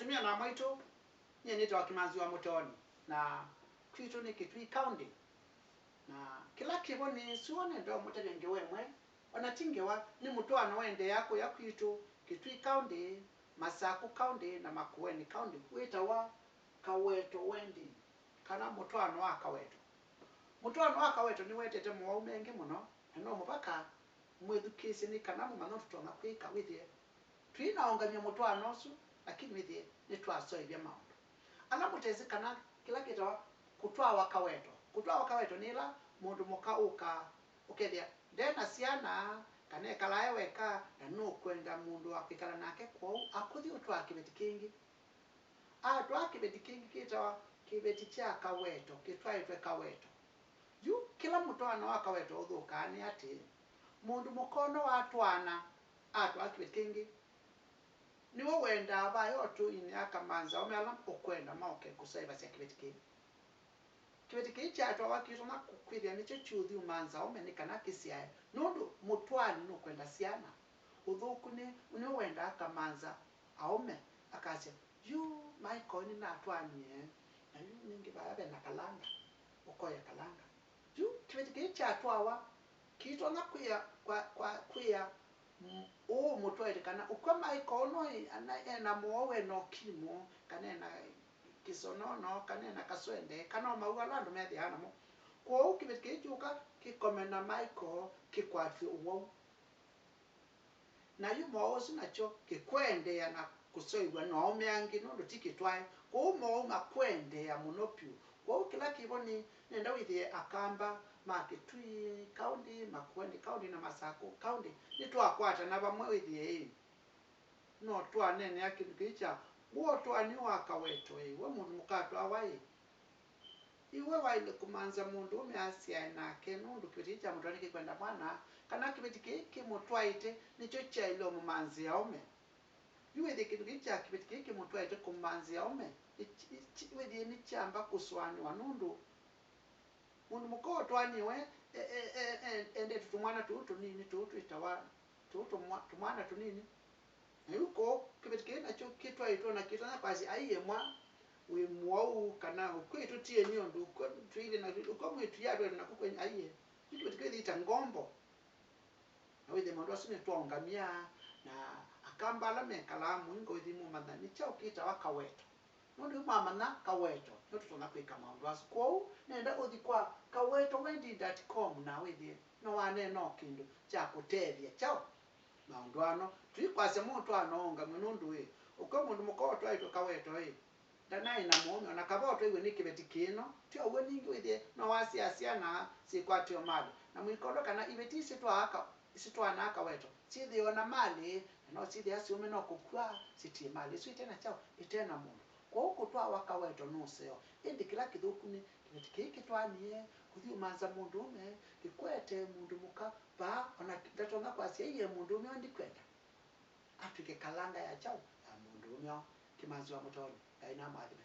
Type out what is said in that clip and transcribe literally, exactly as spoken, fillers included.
Atumĩa na amaitũ, nyie nĩtawa Kĩmanzi wa Mũtooni, na kwitũ nĩ Kitui County. Na kĩla kĩvo nĩ sure nenda ũmũtavya ngewa ĩmwe, ona ti ngewa, nĩ mũtwaano ũendeea kũya kwitũ Kitui County, Masaku County, na Makueni County, wĩtawa Kaweto Wedding, kana mũtwaano wa Kaweto. Mũtwaano wa Kaweto nĩwetete mowau mengĩ mũno, na no mũvaka mwĩthukĩĩsye nĩ kana mũmanye ũndũ tũtonya kwĩka wĩthĩe tũinaũngamya mũtwaano ũsu, lakini wĩthĩe nĩtwaseũvya maũndũ. Ala mũtesĩ kana kĩla kĩtawa kũtwawa kaweto. Kũtwawa kaweto nĩ ĩla mũndũ mũka ũkaa ũkethĩa nde na syana, kana ekalaa e weka, na nũkwenda mũndũ wa kwĩkala nake, kwoou akũthi ũtwaa kĩveti kĩngĩ. Atwaa kĩveti kĩngĩ kĩtawa kĩveti kya kaweto, kĩtwaĩtwe kaweto. Yu kĩla mũtwaano wa kaweto ũthũkaa nĩ atĩĩ, mũndũ mũka ũno watwaana atwaa kĩveti kĩngĩ, nĩwe wendaa vayo tũinĩ akamanza aũme ala ũkwenda moke kũsaĩvasya kĩveti kĩu. Kĩveti kĩĩ kyatwawa kĩtonya kwĩthĩa nĩkyo kyũthi ũmanza aũme nĩ kana kĩsyae, nũndũ mũtwaani nũkwenda syana. Ũthũku nĩ nĩwe wendaa akamanza aũme akasya, yu Michael nĩnatwaanie, na yu nĩngĩ vaya ve na kalanga, ũkoya kalanga. Yu kĩveti kĩĩ kyatwawa kĩitonya kwĩa, kwa, kwa, kwĩa mm, ũũ mũtwaĩte kana ũkw'a Michael ũno ĩ, ana, ena mowau, ena ũkimũ, kana ena kĩsonono, kana ena kaswende, kana o mawau ala andũ methĩawa namo. Kwoou kĩveti kĩĩ kyũka kĩkome na Michael kĩkwatw'e ũwau. Na yu mowau ũsu nakyo kĩkũendeea na kũseũvw'a na aũme angĩ, nũndũ ti kĩtwae. Kwoou mowau makũendeea mũno vyũ. Kwoou kĩla kĩvo nĩ nenda wĩthĩe Akamba ma Kitui County, Makueni County, na Masaku County nĩtwakwatana vamwe wĩthĩe ĩ, no twaneenea kĩndũ kĩĩ kya w'o ũtwaani wa kaweto ĩ, we mũndũ mũkatwawa ĩ, iwe waĩle kũmanza mũndũũme asyae nake, nũndũ kĩveti kĩĩ kya mũtwaani kĩkwenda mwana, kana kĩveti kĩĩ kĩmũtwaĩte nĩkyo kyaĩle ũmũmanzĩa aũme. Yu wĩthĩe kĩndũ kĩĩ kya kĩveti kĩĩ kĩmũtwaĩte kũmanzĩa aũme, nĩ- nĩ- wĩthĩe nĩkyamba kũsũanĩwa, nũndũ mũndũ mũka ũtwaanie we e- e- e- e- endete tũmwana tũu tũnini tũu twĩtawa tũu tũmwa- tũmwana tũnini. Na yu kũu kĩveti kĩĩ nakyo kĩtwaĩtwe na kĩtonya kwasya, aiye mwa wĩ mũwau, kana ũkw'ĩtũ tieni ũndũ ũkw'a twĩile na ũkw'a mwĩtu yatwaĩtwe naku kwenyu, aiye. Yu kĩveti kĩu ĩthĩĩta ngombo. Na wĩthĩe maũndũ asu nĩtwaũngamya, na Akamba ala mekalaa mũingo ũthi mũmanya nĩ kyaũ kĩtawa kaweto. Nũndũ yu mwamanya kaweto, nĩtũtonya kwĩka maũndũ asu. Kwoou nenda ũthi kwa kaweto wedding dot com na wĩthĩe no waneena o kĩndũ kya kũtethya kyaũ maũndũ ano. Tũikwasya mũtwaano ũũngamw'e nũndũ ĩ, ũkw'a mũndũ mũka ũtwaĩtwe kaweto ĩ, ndanaĩ na mũũme, o na kava ũtwaiwe nĩ kĩveti kĩno. Ti o w'o ningĩ wĩthĩe no wasyaa syana syĩkwatĩo malĩ. Na mũikolo kana iveti isitwaa ka- isitwaanaa kaweto syĩthĩawa na malĩ, na no syĩthĩa syũme no kũkw'a sitiĩ malĩ ĩsu ite na kyaũ, ite na mũndũ. Kwoou kũtwawa kaweto nĩ ũseo, ĩndĩ kĩla kĩthũku nĩ kĩveti kĩĩ kĩtwaanie kũthi ũmanza mũndũũme, kĩkwete mũndũ mũka vaa, o na ndatonya kwasya aiye mũndũũme ũũ ndikwenda atw'ĩke kalanga ya kyaũ, ya mũndũũme ũũ. Kĩmanzi wa Mũtooni, Ngai namũathime.